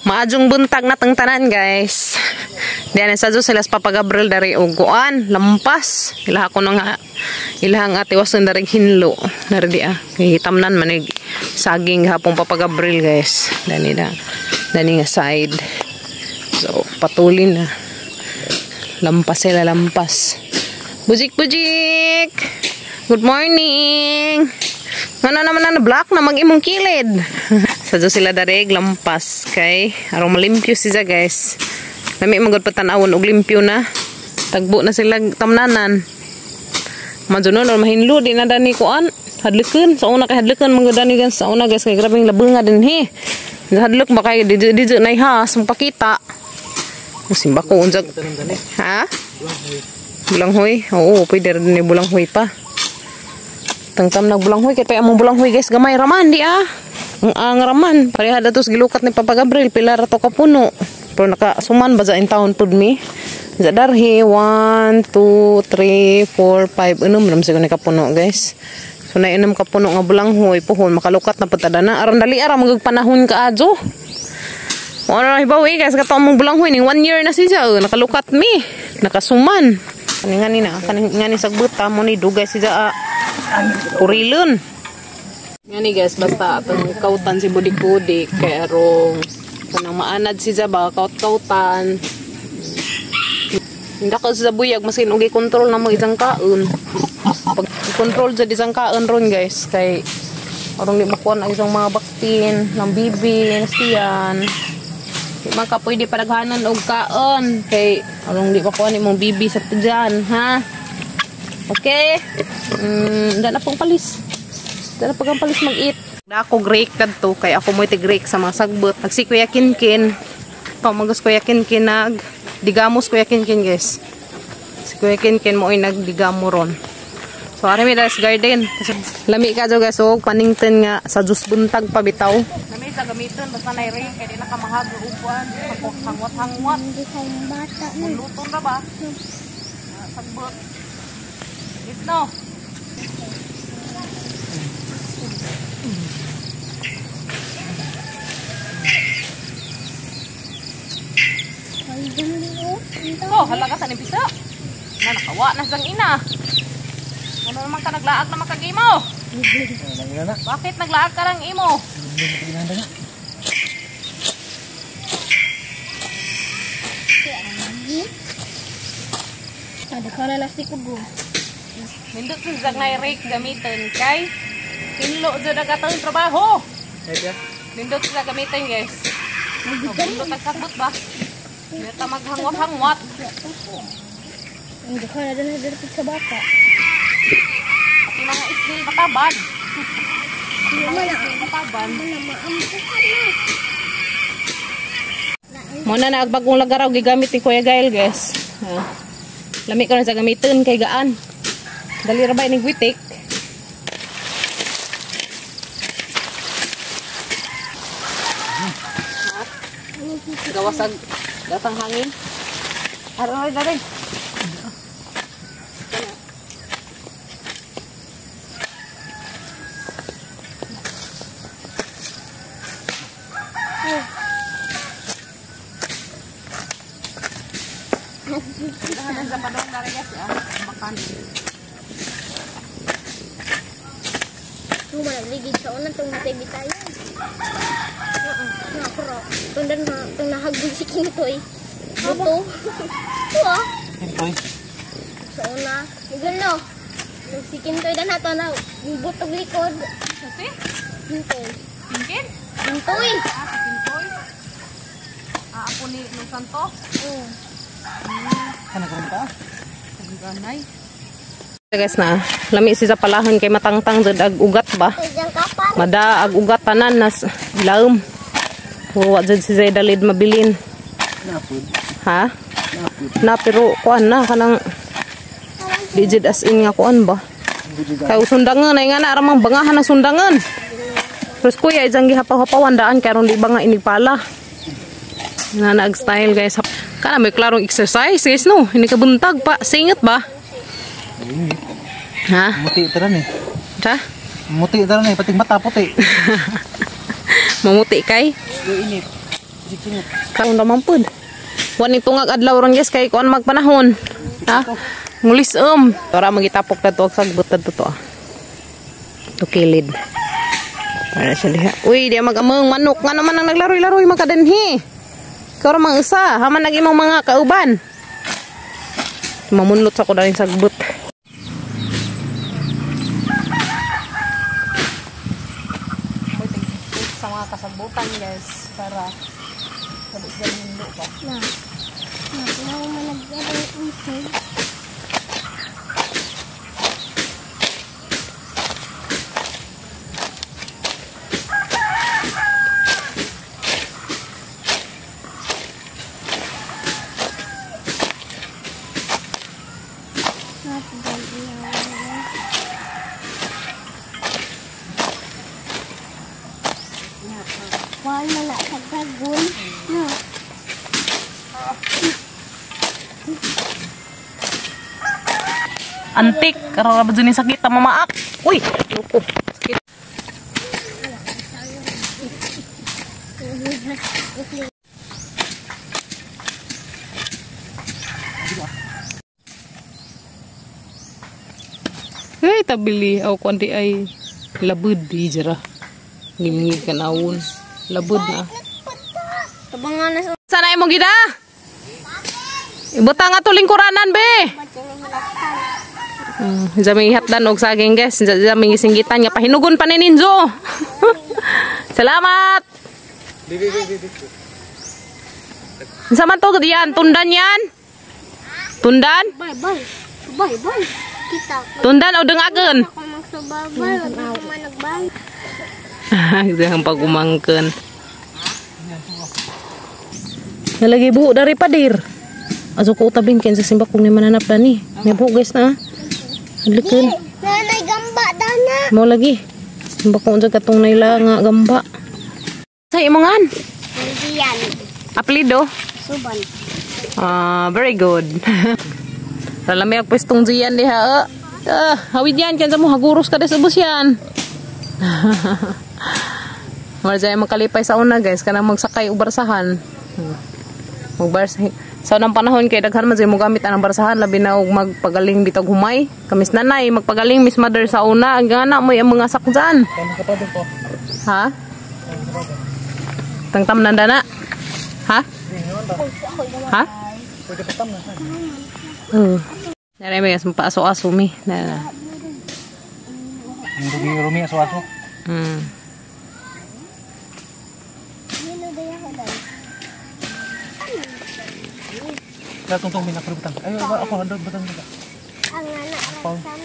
Maadjong buntag na tang tanan, guys. Diyan sa Diyos sila sa Papa Gabriel dari uguan, lampas. Ilaha ko na nga ilahang atiwason dari hinlo. Dari di ah. Hitamnan manig saging hapong Papa Gabriel, guys. Dani na. Dani nga side. So patulin na. Lampas sila, lampas. Bujik bujik. Good morning. Ngano naman na black na mag-imong kilid. Sa Diyos sila dareg lampas kay aron malimpyo siya, guys. Lami magud patanawon og limpyo na. Tagbo na sila tamnanan. Madyo or mahinlo di na dani kuan. Hadlukan sa una kay hadlukan magud dani guys sa una, guys, kay grabeng labunga din he. Hadlok ba kay di di nay has mapakita. Simba ko unsag ha? Bulanghoy. Oo, pwede rin ni bulanghoy pa. Tangtam nag bulanghoy kay pa among bulanghoy, guys, gamay raman di ah. Ang raman pareha datos gilukat ni Papa Gabriel pila ra to ka puno. Pero nakasuman ba sa in town pud mi. Sa darhi 1 2 3 4 5 unom ram siguro ni kapuno, guys. So na inom kapuno nga bulanghoy puhon makalukat na pud na. Aron dali ara magug panahon ka adyo. Wala na hibaw eh, guys, kato among bulanghoy ning 1 year na siya nakalukat mi. Nakasuman. Kani ngani na, kani ngani sagbuta mo ni dugay siya urilon. Ngani, guys, basta atong kautan si Budik-Budik kay arong kanang maanad siya ba kaut-kautan. Hindi ko sa buyag maskin og control na mo isang kaon. Pag control jud isang kaon ron, guys, kay arong di makuha ang isang mga baktin ng bibi, siyan. Di man ka pwede padaghanan og kaon kay arong di makuha nimong bibi sa tiyan, ha? Okay? Da na pong palis. Da na pong palis mag-eat. Da ako great kadto kay ako mo'y tig-rake sa mga sagbot. Nag si Kuya Kinkin. Pamagas Kuya Kinkin nag digamos Kuya Kinkin, guys. Si Kuya Kinkin mo ay nagdigamo ron. So ari mi das garden. Lami ka jo, guys, og paningten nga sa Diyos buntag pa bitaw. Lami sa gamiton basta nay rake kay di na ka mahag upuan. Hangwat-hangwat. Bata na. Luton ra ba? Sagbot. No. Oh, hala ka sa nipisa. Na nakawa na sang ina. Ano naman ka naglaag na makagimo? Bakit naglaag ka lang imo? Ada ka na si kugo. Nindot sa na rake gamiton kay hinlo jud ang atong trabaho. Nindot sa gamiton, guys. Nindot nagsakbot ba? Nindot maghangwat-hangwat. Hindi ka na dala sa bata. Pati mga isnil mataban. Mga isnil mataban. Muna na agbagong lagaraw gigamit ni Kuya Gael, guys. Lami ko na sa gamiton kay gaan. Dali ra ba ining witik? Gawasag datang hangin. Aroy dali. Dahan sa padong dari, guys, ah. Makan. Tunggu maligid sa una tong natay bitayan. Nakro. Tungdan na tong nahagod si Kintoy. Buto. Wa. Kintoy. Sa una, gano. Si Kintoy dan ato na butog likod. Kasi? Kintoy. Kinkin? Kintoy. Ah, si Kintoy. Ah, apo ni Nung Santo? Oo. Ano ka ba? Ganay. Guys na, lami si sa palahon kay matangtang jud ag ugat ba. Mada ag ugat tanan nas laom. Wa jud si Zay dalid mabilin. Napud. Ha? Napud. Na pero kuan na kanang di jud as in nga kuan ba. Kay sundangan ay nga na aramang bangahan ang sundangan. Terus kuya ijang gihapaw-hapawan daan karon di ba nga inigpala. Na nag style, guys. Kana may klarong exercise, guys, no. Hindi ka buntag pa, singat ba? Ha? Muti tara ni. Ha? Muti tara ni, pating mata puti. Mamuti kay? Init. Karon ra man pud. Wa ni tungag adlaw ron guys kay kuan magpanahon. Ha? Ngulis. Para magitapok na to sagbot na to. To kilid. Para siya diha. Uy, di mag-amang manok nga naman ang naglaroy-laroy makadanhi. Ikaw ra mang usa, haman nag imong mga kauban. Mamunlot sa ko daling sagbot. Sa mga kasabutan guys para dali sila hinlo ba. Na. Na man nag-usog. Wala na kagagun. No. Antik, karon ra ba dyan sakit ta mamaak. Uy, loko. Sakit. Hey, tabili aw kuan di ay labud di jara. Ngimngi kanawon. Labud na. Tabangan na sa Sana imong gida? Ibutang ato lingkuranan be. Zaming ihatdan og saging guys. Zaming isinggitan nga pahinugon pa ni Ninzo. Salamat. Unsa man to diyan? Tundan yan? Tundan? Bye bye. Bye bye. Kita. Tundan o dengaken? Ako magsubabay, wag ako managbay. Ang pagumangken. Nalagay buho dari padir. Aso ko utabin ken sa simba kung ni mananap dani. May buho guys na. Adliken. Nanay gamba dana. Mo lagi. Simba ko unsa katong naila nga gamba. Sa imongan. Diyan. Aplido. Suban. Ah, very good. Ralami ang pwestong diyan diha. Hawid yan ken sa mo haguros ka des ubos yan. Marjay makalipay sa una guys kanang magsakay og barsahan. Magbarsa sa unang panahon kay daghan man mo gamit anang barsahan labi na og magpagaling bitag humay. Kamis nanay magpagaling Miss Mother sa una ang gana mo ang mga sakjan. Ha? Tangtam nanda na. Ha? Ha? Nare may aso-aso mi. Na. Rumi aso-aso. Tungtong may nakarubutang. Ay, ako handog butang nila. Ang anak rasan.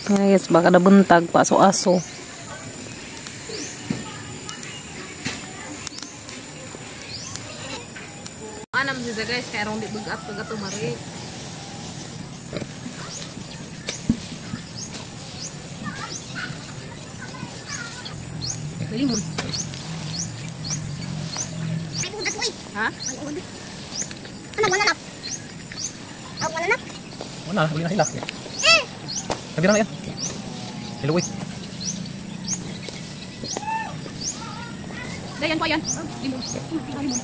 Guys, baka nabuntag pa aso-aso. Anam siya guys, kaya rong di bugat pag ato mari. Limon. Ha? Ano wala na? Wala na? Wala, wala na sila. Eh. Nabira na yan. Hello, wait. Dayan pa yan. Limon. Limon.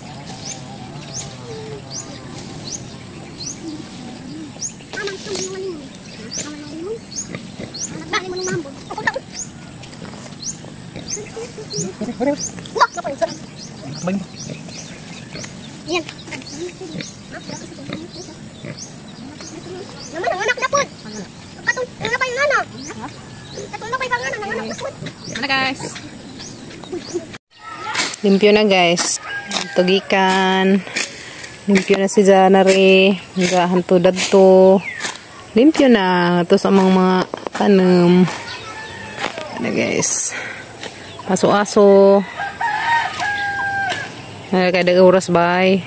Amang itong limon. Amang limon. Anak limon ng mambog. Ako na. Wah, Sabay mo. Yan. Naman ang anak na po. Katong na pa yung anak. Katong na pa yung anak, anak na po. Ano guys? Limpyo na guys. Tugikan. Limpyo na si Janary. Gahan to dadto. Limpyo na. Ito sa mga tanem. Ano guys? Aso-aso. Ay, kada oras bay.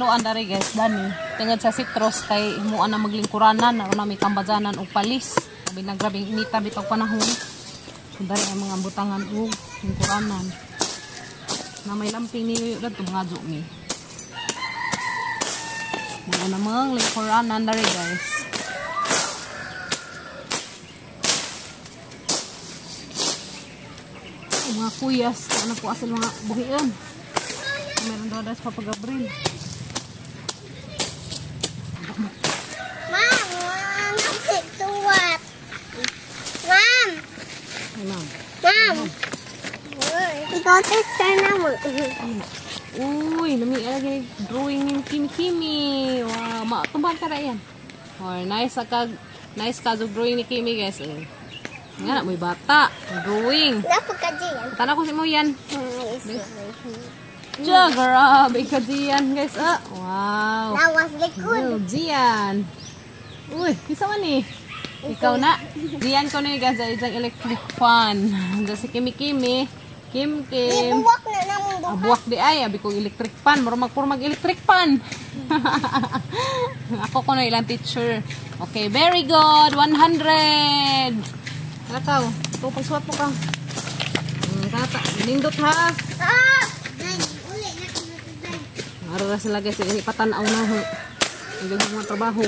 Hinloan dari guys, dani. Tungod sa citrus kay himuan na maglingkuranan, aron na may tambajanan og palis. Sabi na grabing inita bitaw panahon. So dari ang mga butangan og lingkuranan. Na may lamping ni kadto mga mi. Mga namang lingkuranan dari guys. Ang mga kuyas, ano po asal mga buhian. Meron daw sa Papa Gabriel. Ma'am, suwat. Ma'am. Ay, ma'am. Ma'am. Ikaw teacher na mo. Uy, nami lagi drawing ni Kimi Kimi. Wow, matumban ka ra yan. Oh, nice ka, nice ka drawing ni Kimi guys. Eh. Nga na, may bata. Drawing. Dapat ka diyan. Tanaw ko si mo yan. Diyan, grabe ka diyan guys. Ah, wow. Lawas likod. Oh, Gian. Uy, isa man eh. Ikaw na. Gian ko na yung guys, isang electric fan. Diyan si Kimi Kimi. Kim Kim. Ibuwak na namong buhok. Abuak di ay, abi kong electric fan. Muro magpuro mag electric fan. Ako ko na ilang teacher. Okay, very good. 100. Tara ka. Ito, pagsuwat mo ka. Tata, nindot ha. Ah! Ara sila guys, ini patanaw na ho. Ang mga trabaho.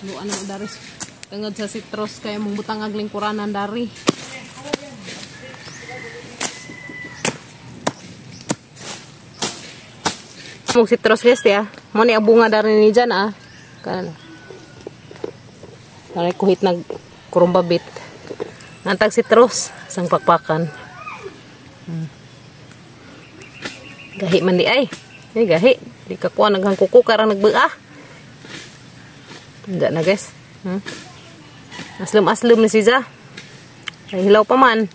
Luan na daris. Tungod sa citrus kay mong butang ag lingkuranan dari. Mong citrus guys ya. Mo ni ang bunga dari ni dyan ah. Kana. Dari kuhit nag kurumbabit. Nantag citrus sang pakpakan. Gahi man di ay. Ay gahi. Di ka kuha naghang kuko karang nagbaa. Hindi na guys. Aslum-aslum ni siya. Ay hilaw pa man.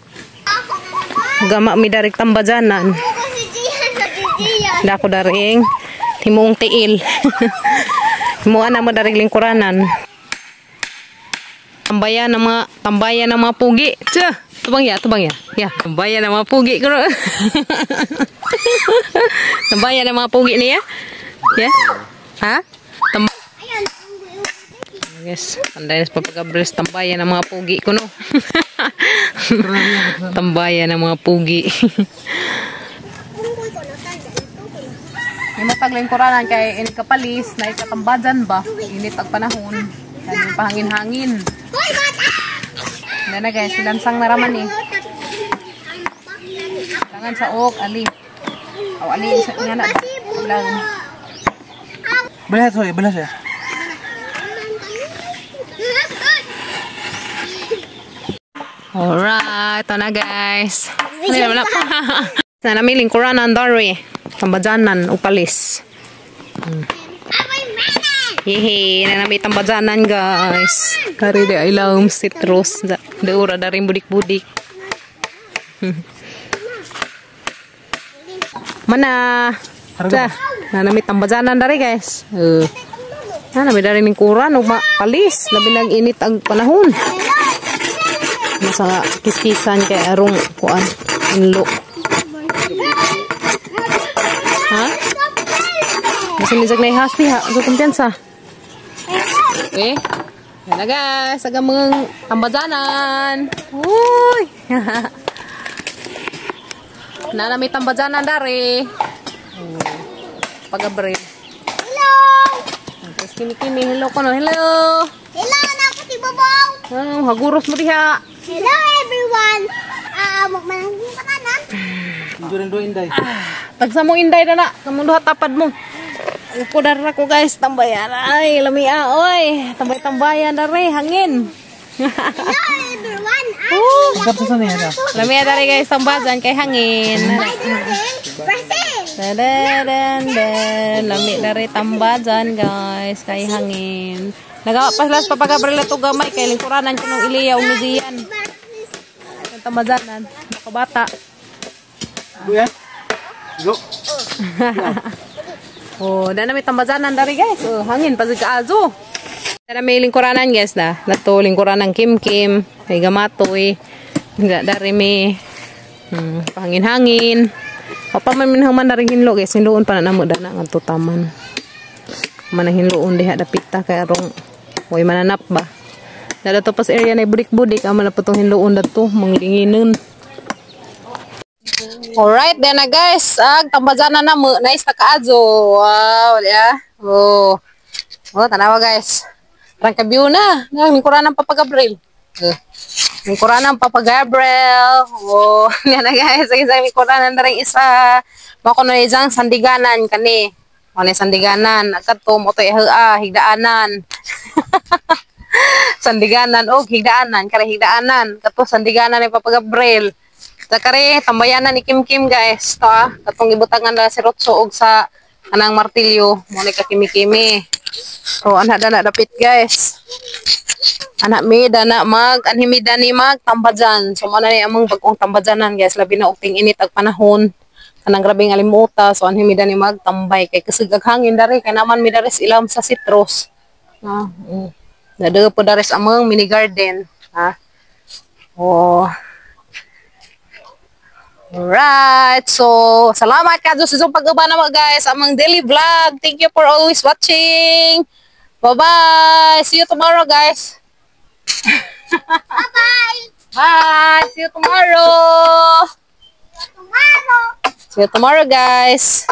Gama mi darik tambajanan. Dako daring himuong tiil. Himuan na mo daring lingkuranan. Tambayan ng mga pugi. Tsa, tubang ya, tubang ya. Ya, tambayan ng mga pugi kuno. Tambayan ng mga pugi niya. Ya. Ha? Yes, panday na sa Papa Gabriel, tambayan ng mga pugi kuno. Tambayan ng mga pugi. Yung matag lingkuranan kay init kapalis, na ikatambajan ba? Init ang panahon. Kaya pahangin-hangin. Hindi na guys, silansang naraman eh. Tangan sa ok, ali. O ali, sa nga na. Lang. Belah sorry, belah saya. Alright, ito na guys. Na nami lingkuranan dari. Tambajanan upalis. Hehe, na nami tambajanan guys. Kari di ay lang citrus. Daura dari budik-budik. Mana? Ta, na nami tambajanan dari guys. Na nami dari lingkuran ug palis, labi nag init ang panahon. Masa kiskisan kay arong kuan inlo. Ha? Bisan ni jag hasti ha, so kumpiyansa. Okay. Yan na guys, aga mga tambajanan. Uy. Na nami tambajanan dari. Pagabril. Hello. Tapos kimi-kimi, hello kono, hello. Hello, na ko si Bobong. Haguros mo diha. Hello everyone. Magmanang patanan. During do inday. Tagsa mo inday na na, kamong duha tapad mo. Upo dara ko guys, tambayan. Ay, lamia oy. Tambay-tambayan dare, hangin. Hello everyone. Lamia dare guys, tambayan kay hangin. Dan dan. Lami dare tambayan guys, kay hangin. Nagawa pa sila sa Papa Gabriel ato gamay kay lingkuranan kunong Iliya ug Nuzian. Tambajanan, makabata. Go ya. Go. Oh, dana may tambajanan dari guys. Oh, hangin pa sa kaazo. Dana may lingkuranan guys na. Nato lingkuranan Kim Kim, kay gamatoy. Dari may pahangin-hangin. Wa pa man minhuman na rin hinlo, guys. Hinloon pa na namo dana ngadto taman. Man ang hinloon diha dapita kay arong way mananap ba. Na dato pas area na budik-budik amo na po tong hinloon dato manglinginon. Alright, then na, guys. Ag tambajanan na mo. Nice na kaayo. Wow, ya. Oh. Oh, tanawa, guys. Parang ka-view na. Nang lingkuran ng Papa Gabriel. Eh. Lingkuran ng Papa Gabriel. Oh, yan na, guys. Ang isang lingkuran na rin isa. Mao kuno isang sandiganan kani. Mo na sandiganan. Kadto mo to higdaanan. Sandiganan og higdaanan, kare higdaanan. Kato sandiganan ni Papa Gabriel. Sa kare tambayanan ni Kim Kim, guys. To ah, katong ibutangan na si Rotso og sa anang martilyo mo ni kakimi-kimi. So ana dana dapit, guys. Anak mi dana mag anhimi dani mag tambajan. So mo na ni among bagong tambajanan, guys, labi na og ting-init ag panahon. Kanang grabeng alimuta, so anhimi dani mag tambay kay kusog ag hangin dari kay naman mi dari sa ilam sa citrus. Ah. Dada po dari sa among mini garden. Ha? Oh. Alright. So, salamat ka sa inyong pag-uban na guys, among daily vlog. Thank you for always watching. Bye-bye. See you tomorrow, guys. Bye-bye! Bye. See you tomorrow. Tomorrow! See you tomorrow, guys.